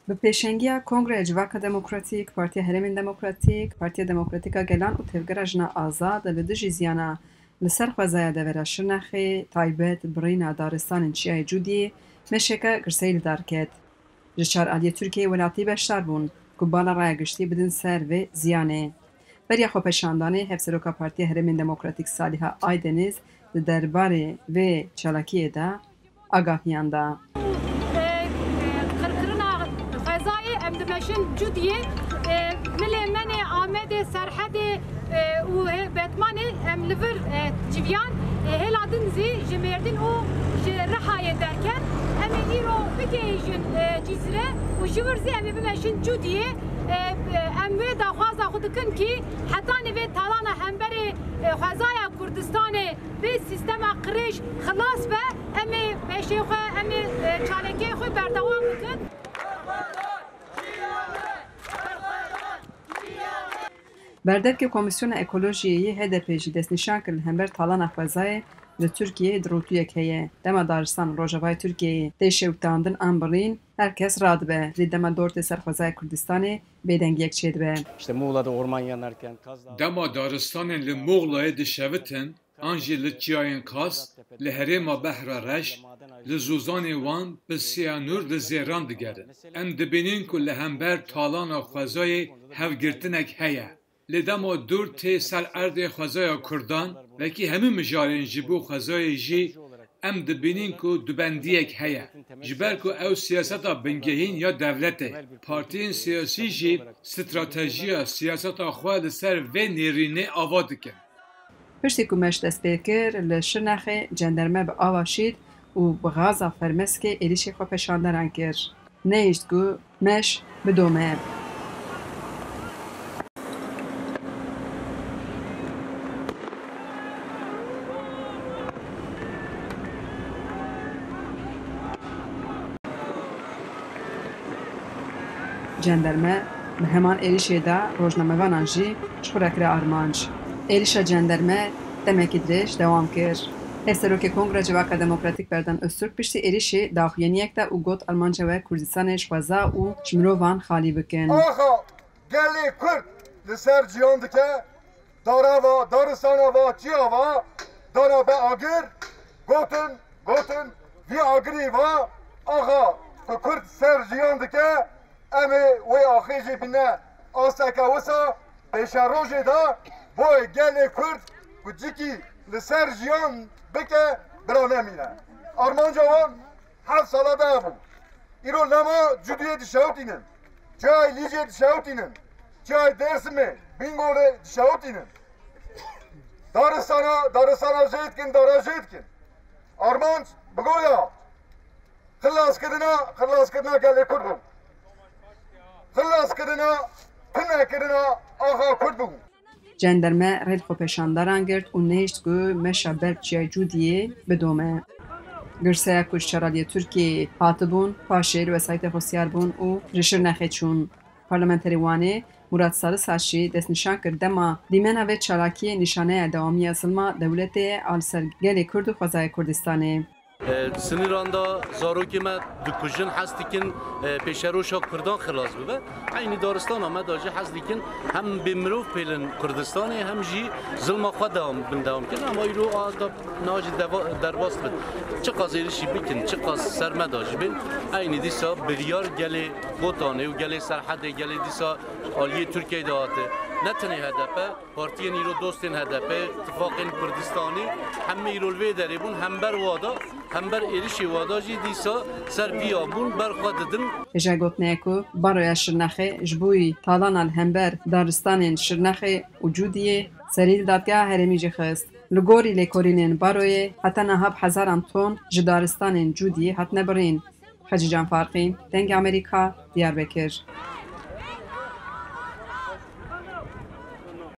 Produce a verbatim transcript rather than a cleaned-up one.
Bi pêşengiya Kongreya Civaka Demokratîk, Partiya Herêmên Demokratîk, Partiya Demokratîk a Gelan û Tevgera Jina Azad li dijî ziyana li ser xwezaya devera Şirnexê taybet birîna daristanên Çiyayê Cûdiyê meşeke girseyî li dar ket. Ji çar aliyê Tirkiyeyê welatî beşdar bûn ku bala raya giştî bidin ser vê ziyanê. Beriya xwepêşandanê Hevseroka Partiya Herêmên Demokratîk Saliha Aydeniz di derbarê vê çalakiyê de agahiyan da. Qirkirina xwezayê em dimeşin Cudiyê, milê menê Amedê, Serhedê, e, û hê-, Betmanê em li vir, e, civiyan, e, hêla din zî ji Mêrdîn û ji Rihayê derket. Em ê îro bigihîjin, e, Cizre û ji vir zî em ê bimeşin Cudiyê. E, e, em wê daxwaza xwe dikin kî hetanî vê talana hemberê, e, xwezaya Kurdistanê, vê sîstema qirêj xilas be. Em ê meşê xwe, em ê, e, çalakiyê xwe berdewam bikin. Berdevkê Komîsyona Ekolojiyê yê H D P jî destnîşan kir li hember talana xwezayê li Tirkiyeyê dirûtiyek heye. Dema daristan li rojavayê Tirkiyeyê tê şewitandin an birîn, her kes radibe. Lê dema dortê ser xwezaya Kurdistanê bêdengiyek çêdibe. İşte Muğla'da orman yanarken, Kaz Dağı Dema daristanên li Muğlayê dişevitin, an jî li çiyayên Kaz, li herêma Behra Reş, li zozanê wan bi siyanûr li zêran digerin. Em dibînin ku li hember talana xwezayê hevgirtinek heye. Lê dema dûr tê ser erdê xwezaya Kurdan, wekî hemû mijarên ji bo xwezayê jî em dibînin ku dubendiyek heye. Ji ber ku ew siyaseta bingehîn ya dewletê, partiyên siyasî jî stratejiya siyaseta xwe li ser vê nêrînê ava dikin. Piştî ku meş dest pê kir, li Şirnexê cenderme bi ava şît û bi gaza fermeskê êrîşê xwepêşandaran kir. Nehişt ku meş bidome. Cenderme bi heman êrîşê de rojnamevanan jî ji xwe re kire armanc. Êrîşa cenderme demekî dirêj dewam kir. Hevserokê Kongra Civaka Demokratîk Berdan Öztürk piştî êrîşê daxuyaniyek da û got, Armanca we Kurdistanê ji xweza û ji mirovan xalî bikin. Axa gelê Kurd li ser ciyan dike, dara va, daristana va, çiya va, dana be agir, gotin, gotin, vî agirî va, axa ku Kurd ser ciyan dike, em ê wê axê jî bîne asteke wisa, pêşerojê de boyê gelê Kurd ku cikî li ser jiyan bike, bira nemîne. Armanca wan heft sala de hebû. Îro lema Cudiyê dişewitînin. Çiyayê Lîcê dişewitînin. Çiyayê Dêrsimê, Bîngolê dişewitînin. Daristana, daristana jê dikin, dara jê dikin. Armanc bi goya xilaskirina, xilaskirina gelê Kurd bû. Xilaskirina, tunekirina axa Kurd bû. Cenderme rê li xwepêşandaran girt û nehişt ku meşa ber bi Çiyayê Cûdiyê bidome. Girseya ku ji çar aliyê Tirkiyeyê hatibûn, paşê li wesayîtê xwestiyar bûn û ji Şirnexê çûn. Parlamenterê Wanê Murat Sarısaç jî destnîşan kir, dema dîmena vê çalakiyê nîşaneya dewamiya zilma dewletê ye a li ser gelê Kurd û xwezayê Kurdistanê. E, siniran de zarokê me dikujin, hez dikin, e, pêşeroşa Kurdan xilas bibe. Eynî daristana me de jî hez dikin hem bê mirov pêlin Kurdistanê hem jî zilma xwe dewam, bindewam kirin. Ama îro a da niha jî deva-, derbas bin. Çiqas êrişî bikin, çiqas ser me de jî bin, eynî dîsa biryar gelê Botanê û gelê Serhedê, gelê dîsa aliyê Tirkiyeyê de hate. Ne tenê H D P, partiyên îro dostên H D P, Tifaqên Kurdistanî, hemî îro li vê derê bûn, hember wada, hember êrişê wada jî dîsa ser piya bûn, ber xwe didin. Hêja gotinê ye ku baroya Şirnexê ji bo yî talana li hember daristanên Şirnexê û Cûdiyê serî li Dadgeha Herêmî jî xist. Li gorî lêkolînên baroyê, heta niha bi hezaran ton ji daristanên Cûdiyê hatine birîn. Xecîcan Farqîn, Dengê Amerîka, Diyarbekir.